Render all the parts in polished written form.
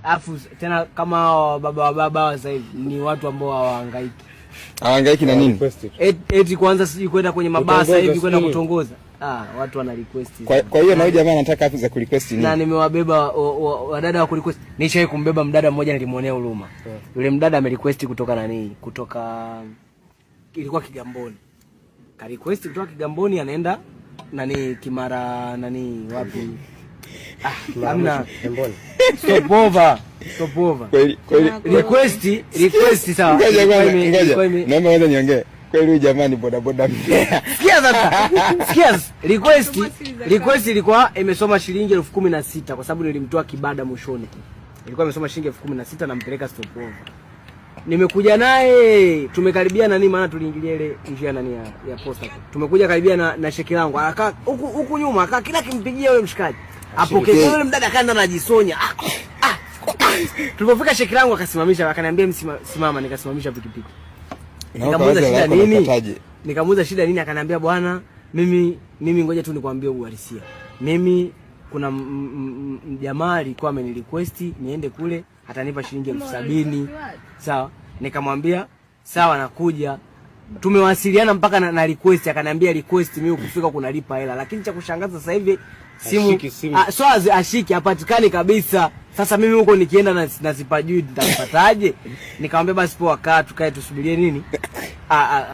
Alafu tena kama hawa baba wa baba hawa sasa hivi ni watu ambao hawahangaiki. Hawahangaiki na nini? Request tu. Eti kwanza sijui kwenda kwenye mabaa sasa hivi Kutongoza kwenda sijui. kutongoza. Ah, watu wana request. Kwa hiyo na huyu jamaa anataka app za kurequest Na nini? nimewabeba wadada wa kurequest. Nishawahi kumbeba mdada mmoja, nilimwonea huruma. Yule mdada amerequest kutoka nani? Kutoka, ilikuwa Kigamboni. Ka request kutoka Kigamboni anaenda nani, Kimara, nani, wapi? Ah, hamna. Mbona? Stop over. Stop over. Kweli kweli. Request sawa. Ngoja Ilikuwa kwanza, ngoja. ilikuwa Naomba kwanza niongee. Kweli huyu jamaa ni bodaboda mbea. Sikia sasa. Sikia sasa. Request ilikuwa imesoma shilingi 16,000 kwa sababu nilimtoa Kibada mwishoni. Ilikuwa imesoma shilingi 16,000, nampeleka stopover. Nimekuja naye tumekaribia nani, maana tuliingilia ile njia nani ya posta. Tumekuja karibia na sheki langu. Akaa huku huku nyuma, akaa kila kimpigia yule mshikaji. Apokee yule mdada, akaanza anajisonya. Ah, ah, ah. Tulipofika sheki langu akasimamisha, akaniambia, "Simama," nikasimamisha pikipiki. Na Nikamuuliza ukawaza shida lako nini? nakataje? Nikamuuliza shida nini, akaniambia, "Bwana, mimi ngoja tu nikwambie uhalisia. Mimi kuna jamaa alikuwa amenirequest niende kule, atanipa shilingi 70,000." Sawa, nikamwambia sawa, nakuja. Tumewasiliana mpaka na request, akaniambia request mimi ukifika kunalipa hela, lakini cha kushangaza sasa hivi simu, Ashiki simu. Ah, so ashiki, hapatikani kabisa. Sasa mimi huko nikienda na sipajui nitapataje? Nikamwambia basi poa, kaa tukae tusubirie nini? Ah, ah,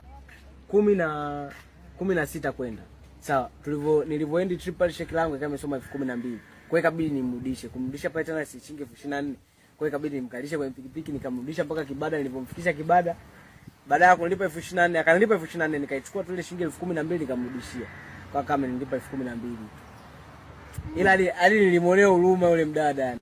16 kwenda. Sawa, tulivyo nilivyoendi trip pale sheki langu ikawa imesoma 12,000. Kwa hiyo ikabidi nimrudishe. Kumrudisha pale tena si shilingi 24,000. Kwa hiyo ikabidi nimkalishe kwenye pikipiki nikamrudisha mpaka Kibada. Nilipomfikisha Kibada, baada ya kunilipa 24,000, akanilipa 24,000, nikaichukua tu ile shilingi 12,000 nikamrudishia. Kwa kama nilipa 12,000. Ila ali nilimwonea huruma yule mdada yani.